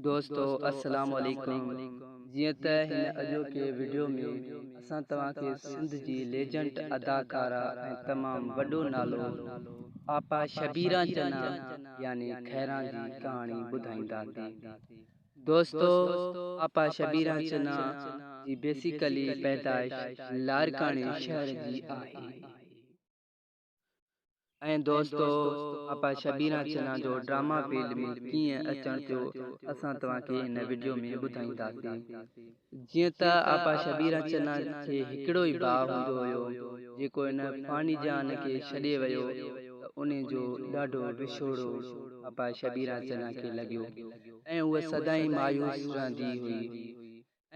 دوستو السلام عليڪم جيئن ته هن اڄوڪي وڊيو ۾ اسان توهان کي سنڌ جي ليجنڊ اداڪارا ۽ تمام وڏو نالو آپا شبيران چنا يعني خيران جي ڪهاڻي ٻڌائينداسين دوستو آپا شبيران چنا جي بيسيڪلي پيدائش لاڙڪاڻي شهر جي آهي. ۽ دوستو آپا شبيران چنا جو ڊراما فيلڊ ۾ ڪيئن اچڻ ٿيو اسان توهان کي هن وڊيو ۾ ٻڌائينداسين. جيئن ته آپا شبيران چنا کي هڪڙو ئي ڀاء هوندو هيو جيڪو هن فاني جهان کي ڇڏي ويو ته انهي جو ڏاڍو وڇوڙو آپا شبيران چنا کي لڳيو ۽ هوء سدائين مايوس رهندي هئي.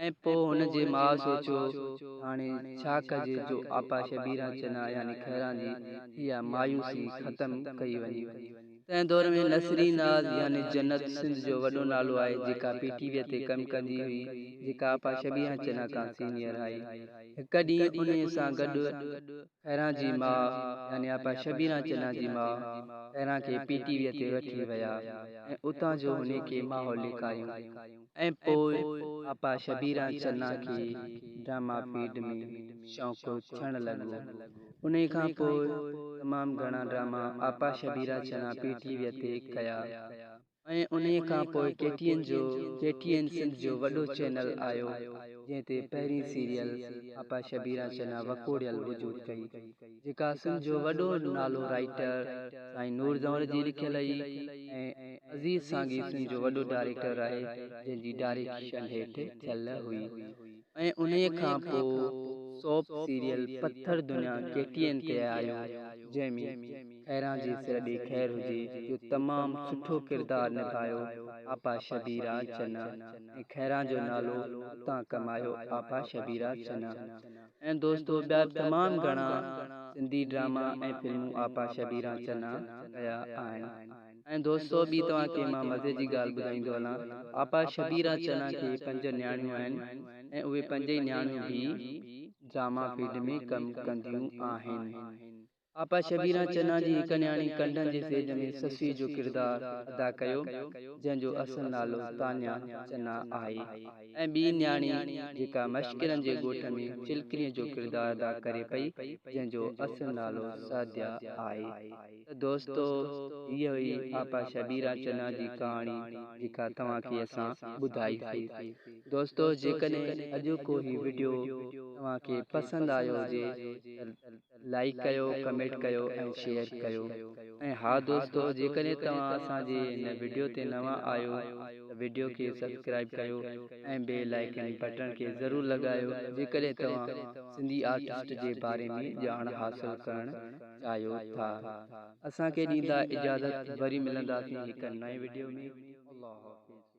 ۽ پوء هن جي ماء سوچيو ته هاڻي ڇا ڪجي جو آپا شبيران چنا يعني خيران جي اها مايوسي ختم ڪئي وڃي. تنهن دور ۾ نسرين ناز يعني جنت سنڌ جو وڏو نالو آهي جيڪا پي ٽي وي تي ڪم ڪندي هئي جيڪا آپا شبيران چنا کان سينيئر آهي. هڪ ڏينهن انهيء سان گڏ خيران جي ماء يعني آپا شبيران چنا جي ماء خيران کي پي ٽي وي تي وٺي ويا ۽ اتان جو هن کي ماحول ڏيکاريون. ۽ پوء آپا شبيران چنا کي ڊراما فيلڊ ۾ شوق ٿيڻ لڳو. انهي کان پوء تمام گهڻا ڊراما آپا شبيران چنا پي ٽي وي تي ڪيا ۽ انهي کان پوء ڪي ٽي اين جو ڪي ٽي اين سنڌ جو وڏو چينل آيو جنهن تي پهرين سيريل آپا شبيران چنا وڪوڙيل وجود ڪئي جيڪا سنڌ جو وڏو نالو رائيٽر سائين نور زنور جي لکيل هئي ۽ عزيز سانگي سنڌ جو وڏو ڊائريڪٽر آهي جنهن جي ڊائريڪشن هيٺ ٿيل هئي ۽ انهيء کان پوء سوپ سيريل پٿر دنيا ڪي ٽي اين تي آيو جنهن ۾ خيران جي سر ڏي خير هجي جو تمام سٺو ڪردار نڀايو آپا شبيرا چنا ۽ خيران جو نالو اتان ڪمايو آپا شبيرا چنا ۽ دوستو ٻيا به تمام گهڻا سنڌي ڊراما ۽ فلمون آپا شبيران چنا ڪيا آهن ۽ دوستو ٻي توهان کي مان مزي جي ڳالهه ٻڌائيندو هلان آپا شبيران چنا کي پنج نياڻيون آهن ۽ اهي پنج ئي نياڻيون به ڊراما فيلڊ ۾ ڪم ڪنديون آهن. آپا شبيران چنا جي هڪ نياڻي ڪنڊن جي سيج ۾ سسئي جو ڪردار ادا ڪيو، جنهن جو اصل نالو تانيا چنا آهي ۽ ٻي نياڻي جيڪا مشڪرن جي ڳوٺ ۾ چلڪريء جو ڪردار ادا ڪري پئي، جنهن جو اصل نالو سعديه آهي. ته دوستو هيء هئي آپا شبيران چنا جي ڪهاڻي جيڪا توهان کي اسان ٻڌائي سي. دوستو جيڪڏهن اڄوڪو هي وڊيو توهان کي پسند آيو هجي ته لائيڪ ڪيو ڪمينٽ ڪيو ۽ شيئر ڪيو ۽ ها دوستو جيڪڏهن توهان اسان جي هن وڊيو تي نوان آهيو ته وڊيو کي سبسڪرائيب ڪيو ۽ بيل آئيڪن بٽڻ کي ضرور لڳايو جيڪڏهن توهان سنڌي آرٽسٽ جي باري ۾ ڄاڻ حاصل ڪرڻ چاهيو ٿا. اسان کي ڏيندا اجازت وري ملنداسين هڪ نئين وڊيو ۾ الله حافظ.